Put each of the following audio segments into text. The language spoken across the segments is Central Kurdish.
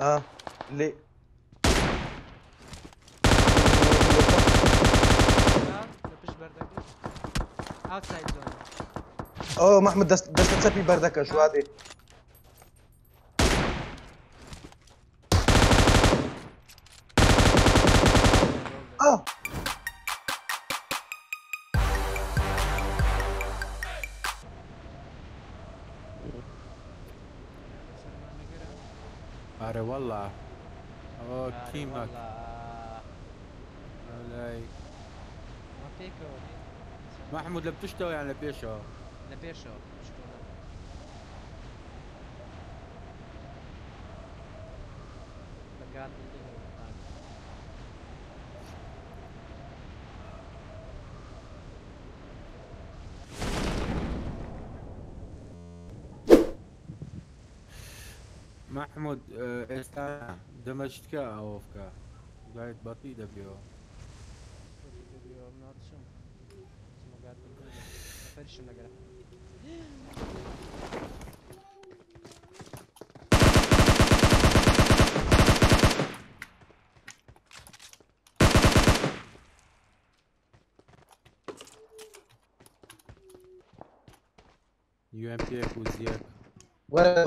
اه ليه؟ لە پشت بەردەکە outside zone. اه محمود دەست دەستە چەپی بەردەکە شوادێ. اه ئارە والله ئەوە تیمەک لای محمود لە پشتەوە یان لە پێشەوە؟ لە پێشەوە پشتەوە. بە guard building. محمود ئێستا دەمەشتکە ئەوە بکە دوایت بەتی دەبیەوە. فەرشم لەگەرە. UMP و زیەک. وەرە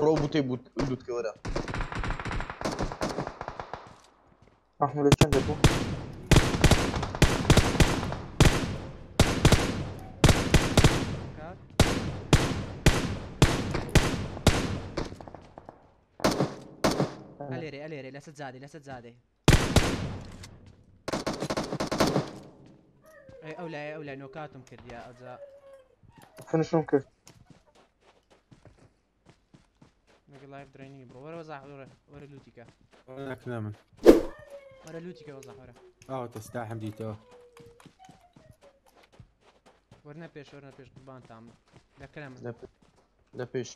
ڕۆ بوتەی لوتکە وەرە. محمود لە چەند دەبوو؟ کات ئەلێرێ ئەلێرێ لەسەر جادێ لەسەر جادێ. ئەی ئەو لایە ئەو لای نۆکاتم کردیا ئەوجا. finish م کرد. لەگەڵ life draining بڕۆ وەرە وەزاح وەرە وەرە لوتیکە. نەکنا من. وەرە لوتیکە وەزاح وەرە. ئاوە تەسلاحم دیتەوە. وەرنە پێش وەرنە پێش قوربانتان لەکەرە من. لە پێش.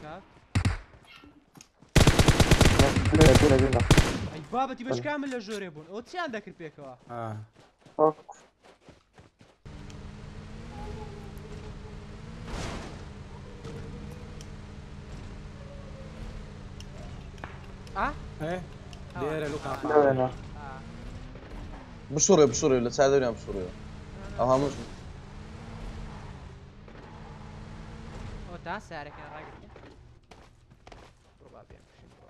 کات بینە بینە بینە. ئەی بابەتی بەش کامل لە ژۆرێ بوون ئەو چیان دەکرد پێکەوە؟ آه. ئا ئێ لێرە لوکا. لەوێنە. بشوڕێ بشوڕێ لە چادریان بشوڕێ. ئەو هەموو ئەو تا سارەکان ڕاگرتن. بڕۆ با بیان کوشین بڕۆ.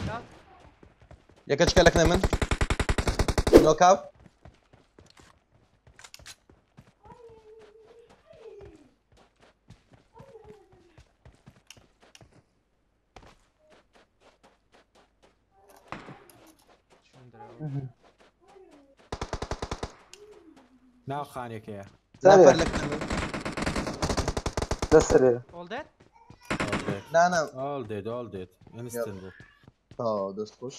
کات یەکەچکە لەکنە من نۆکاو. چۆن دەرەوە؟ ناو خانێکەیە. نەفەر لەکنە من. لەسەرێ. All dead؟ All dead. نانا All dead, all dead. Instant بوو. تاو دەست خۆش.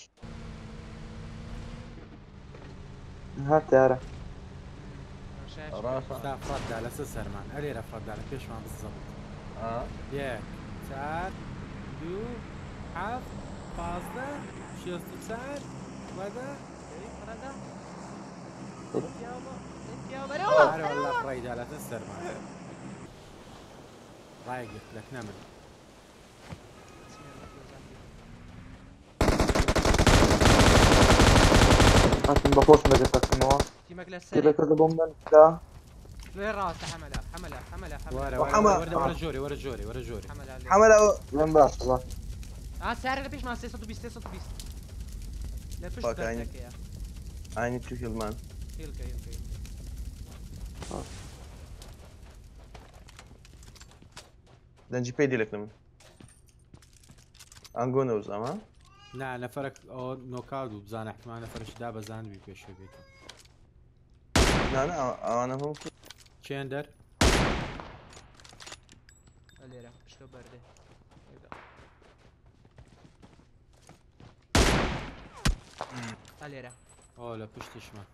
ها تیارە. ڕاستە. ستا فڕەتدا لەسەر سەرمان ئەلێرە فڕەتدا لە پێشمان بالضبط. آه. یەک چار دوو حەفت 15 64 وەدە. فڕەدا؟ ئارە والله فڕەیدا لەسەر سەرمان ڕایگرت لەکنە من. هاتم بە خۆشم دەگەر تەقیمەوە. تیمەک لە سەرێ. تیرەکە لە بۆم دەنکرا. لێ ڕاستە حەمەلە حەمەلە حەمەلە حەمەلە. وەرە وەرە وحەمە. وەرە وەرە جۆرێ وەرە جۆرێ وەرە جۆرێ. حەمەلە لێ. حەمەلە ئەو لێم باشە بە. ئا سارە لە پێشمان 320 320 لە پشت Fuck, I need- بەردەکەیە. I need to heal man. هیلکە هیلکە هیلکە. دەنجی پێی دی لەکنە من. ئەنگۆ نەوز ئەمە؟ نا نەفەرەک ئەوە نۆکاوت بوو بزانە احتمال نەفەرش دابەزاندبی پێشێ بێت. نانا ئەوانە هەموو چێن دەر؟ لێرە پشتۆ بەردێ. ئا لێرە. ئەو لە پشتیشمان.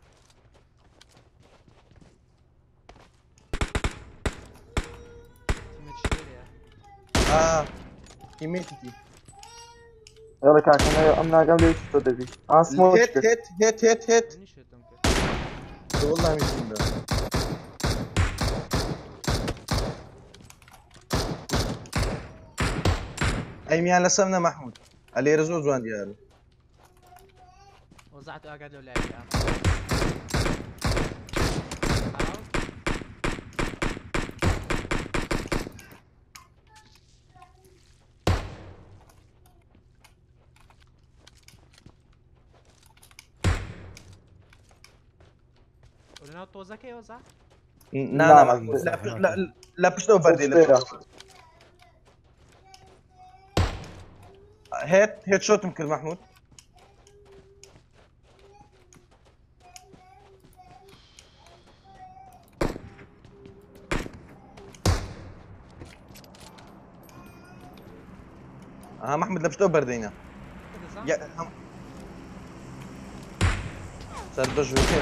تیمێتیتی يلا كاك انا ام ناقم ليش تدبي اه سموك هيت هيت هيت هيت هيت منیش هێتم کرد والله مش ده ئەیمیان لەسەر نە محمود ئەلێرە زۆر جوان دیارە وەزعت ئاگات لەو لای لەناو تۆزەکەی وەزع نا نا محمود لا لا پشتەوە بەردی لە هێت هێت شۆتم کرد محمود ها محمود لە پشتەوە بەردەینە دەزان يا هم سەر بەژوێ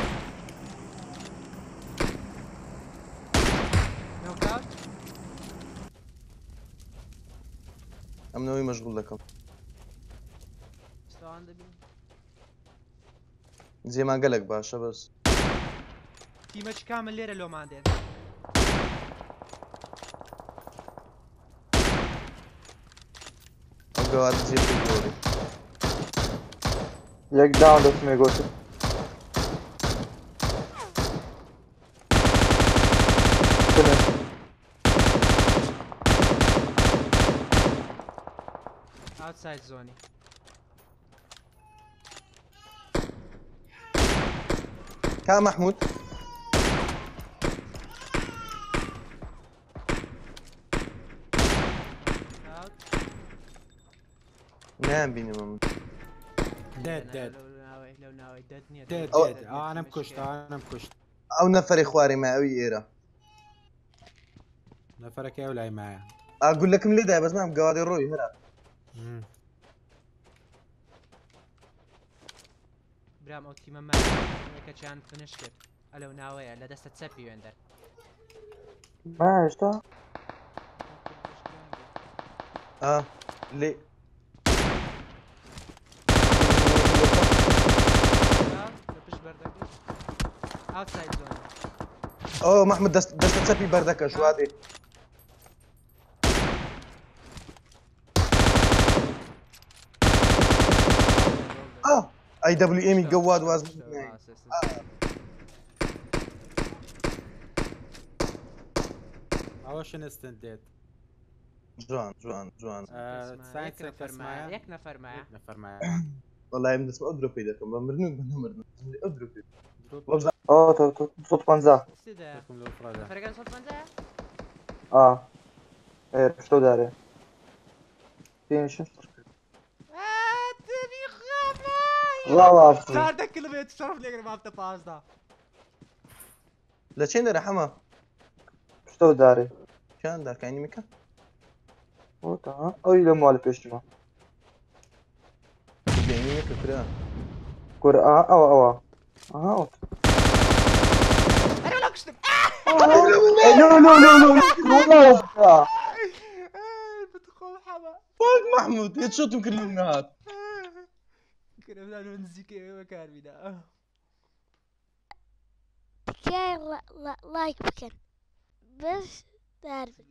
نۆکاوت ئەمنەوەی مەشغول دەکەم شتەوان دەبین جێمان گەلێک باشە بەس تیمە چ کامل لێرە لۆمان دێن ئەو گەواد جێ گۆڕی یەک داون دەچمێ گۆتت فينش ئاوتساید زۆنی کا محمود ئاوت نایان بینم ئەم دێد دێد لەو ناوەی لەو ناوەی دەد نییە دێد ئەو- دێد ئەوانم کوشت ئەوانم کوشت ئەو نەفەری خوارێ ما ئەوی ئێرە نەفەرەکەی ئەو لای مایە ئاگولەکەم لێدای بەس نام گەوادی ڕۆی هەرا مم. برام ئەو تیمە ما کەچیان فنش کرد ئەلەو ناوەیە لە دەستە چەپی وێندەر ما هێشتا ئا لێ لە پشت بەردەکەی ئاوتساید زۆنی ئەو محمود دەست دەستە چەپی بەردەکە شوادێ ئا ئەی دەبلیو ئێمی گەواد واز ئەوە شنستن دێت جوان جوان جوان سایت کەسمایە یەک نەفەرمایە نەفەرمایە وەڵای من دەستم ئەو درۆپی دەکەم بە مردن و بە نەمردن ئەو درۆپی درۆپ وەبزانم اه تو تو 150 سدە دەکەم لەو فڕادا نەفەرەکان 150 اه ايه پشتۆ دارێ فينش لا لا چاردە کیلومتر شەرف لێگرم هەفتە پازدا لە چێن دەرە حەمە پشتۆ دارێ چیان دارکانی میکە ئەوی لە ماڵ پێشتمە بینی میکە کرا کورە ئا ئەوە ئەوە ئەها ئەوە. ئەرە لە کوشتم ئەی، لۆ لۆ لۆ لۆ لۆ لۆ بتخۆم حەمە فاک محمود هێت شۆتم کرد لەو نهات کرم نزیکە بەکاربینە تکایە ڵایک بکەن بەس دار بن.